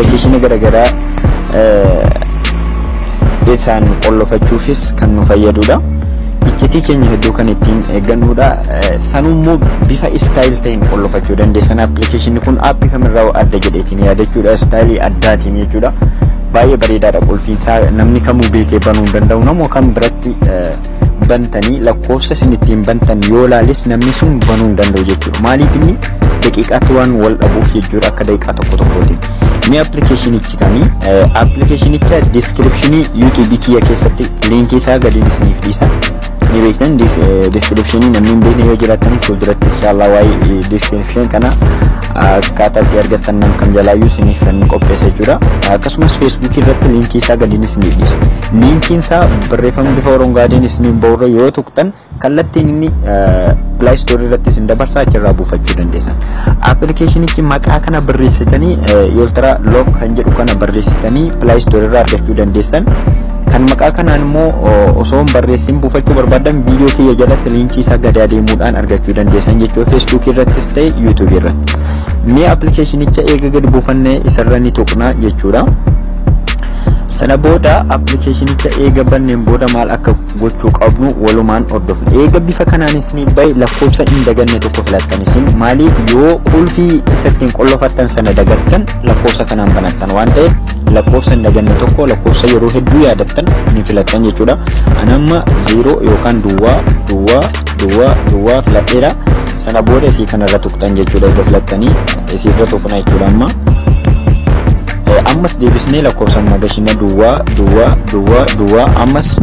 Appilikeeshinii garaagaraa isaan qollofachuufis kan nu fayyadudha. Iccitii keenya hedduu kan ittiin eeggannudha. Sanummoo bifa style ta'een qollofachuu dandeessan. Appilikeeshinni kun aappii kamirraa adda jedheetiin yaadachuudha. Istaayilii addaatiin jechuudha. Baay'ee bareedaadha qulfiinsaa, namni kamuu beekee banuu hin danda'u. Nama kam biratti bantanii lakkoofsa isin ittiin bantan yoo laalis namni sun banuu hin danda'u jechuudha. Maaliif? Inni daqiiqaatti waan wal dhabuuf jechuudha, akka daqiiqaa tokko tokkootiin. Mee appilikeeshinichi kamii? Appilikeeshinicha description yuutuubii kiyya keessatti liinkii isaa gadiin isiniif dhiisa. Ni beektan description, namni hin beekne yoo jiraatan fuulduratti inshallah waa'ee description kana akkaataa itti argattan nam kam jalaayyuu isiniif kan qopheessa jechuudha. Akkasumas feesbuukii irratti liinkii isaa gadiin isiniif dhiisa. Liinkiin isaa barreeffama bifa orongaadeen isiniif ba'urra yoo tuqxan kallattiin inni Play Store irratti isin dabarsaa, achirraa buufachuu dandeessan. Appilikeeshinichi maqaa kana barreessitanii, Ultra Lock kan jedhu kana barreessitanii Play Store irraa argachuu dandeessan. Kan maqaa kanaan immoo osoo hin barreessin buufachuu barbaadan viidiyoo kiyya jalatti liinkii isaa gadi adeemuudhaan argachuu dandeessan jechuudha, feesbuukii irrattis ta'e yuutuubii irratti. Mee appilikeeshinicha eega gadi buufannee isarra ni tuqna jechuudha. Sana booda appilikeeshinicha eega banneen booda maal akka gochuu qabnu walumaan hordofna. Eega bifa kanaan isin bahe lakkoofsa hin daganne tokko filattan isin. Maaliif? Yoo qulfii isa ittiin qollofattan sana dagattan lakkoofsa kanaan banattan waan ta'eef, lakkoofsa hin daganne tokko, lakkoofsa yeroo hedduu yaadattan ni filattan jechuudha. Ani amma 0 yookaan duwwaa duwwaa duwwaa duwwaa filadheera. Sana booda isii kanarra tuqxan jechuudha. Eega filattanii isiirra tuqna jechuudha amma. Ammas deebisnee lakkoofsa amma gashina, duwwaa duwwaa duwwaa duwwaa, ammas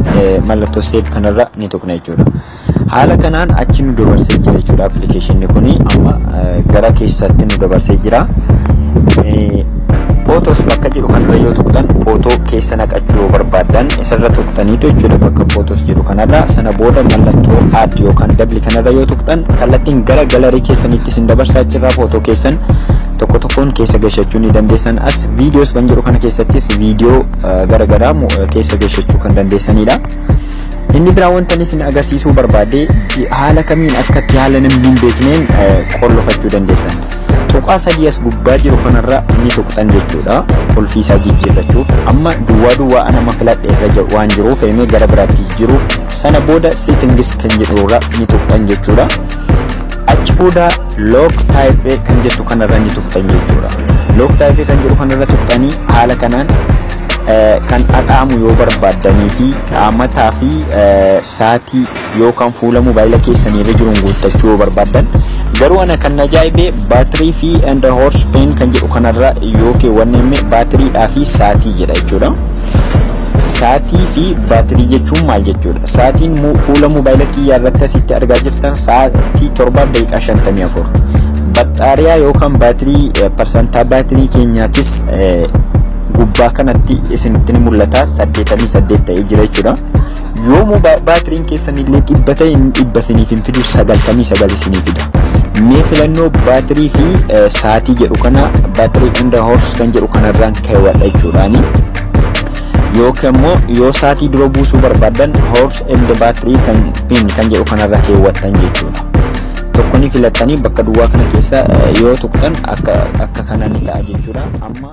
mallattoo save kanarra ni tuqna jechuudha. Haala kanaan achi nu dabarsee jira jechuudha. Appilikeeshinni kuni amma gara keessatti nu dabarsee jira. Photos bakka jedhu kanarra yoo tuqxan, footoo keessa naqachuu yoo barbaaddan isarra tuqxaniitu jechuudha bakka photos jedhu kanarra. Sana booda mallattoo add yookaan dabli kanarra yoo tuqxan kallattiin gara galarii keessanitti isin dabarsaa, achirraa footoo keessan tokko tokkoon keessa gashachuu ni dandeessan. As videos kan jedhu kana keessattis viidiyoo garaagaraa keessa gashachuu kan dandeessanidha. Inni biraa wanta isin agarsiisuu barbaade haala kamiin akka itti haala namni hin beekneen qollofachuu dandeessan. Tuqaa sadii as gubbaa jiru kanarra ni tuqxan jechuudha. Qulfii isaa jijjiirrachuuf amma duwwaa duwwaa anama filadhe irra waan jiruuf feemee gara biraatti jijjiiruuf sana booda settings kan jedhurra ni tuqxan jechuudha. Achi booda lock type kan jettu kanarra ni tuqxan jechuudha. Lock type kan jedhu kanarra tuqxanii haala kanaan kan xaxaamu yoo barbaaddanii fi amataa fi saatii yookaan fuula mobaayila keessanii irra jiruun guuttachuu yoo barbaaddan, garuu ana kan ajaa'ibe battery fi and hours pin kan jedhu kanarra yoo keewwanne baatiriidhaa fi saatii jedha jechuudha. Saatii fi baatirii jechuun maal jechuudha? Saatiin fuula mobaayila kiyyaa irratti asitti argaa jirtan sa'aatii 7:54. Baxxaariyaa yookaan baatirii, parsantaa baatirii keenyaatis gubbaa kanatti isinitti ni mul'ata, 88 ta'ee jira jechuudha. Yoo baatiriin keessan illee 100 ta'e inni 100 isiniif hin fidu, 99 isinii fida. Mee filannoo baatirii fi saatii jedhu kana, battery and hours kan jedhu kanarraan kaawwadha jechuudhaani. Yookiin immoo yoo saatii dura buusuu barbaaddan hours and battery kan pin kan jedhu kanarra keewwattan jechuudha. Tokko ni filattanii bakka duwwaa kana keessa yoo tuqxan akka kana ni ta'a jechuudha. Amma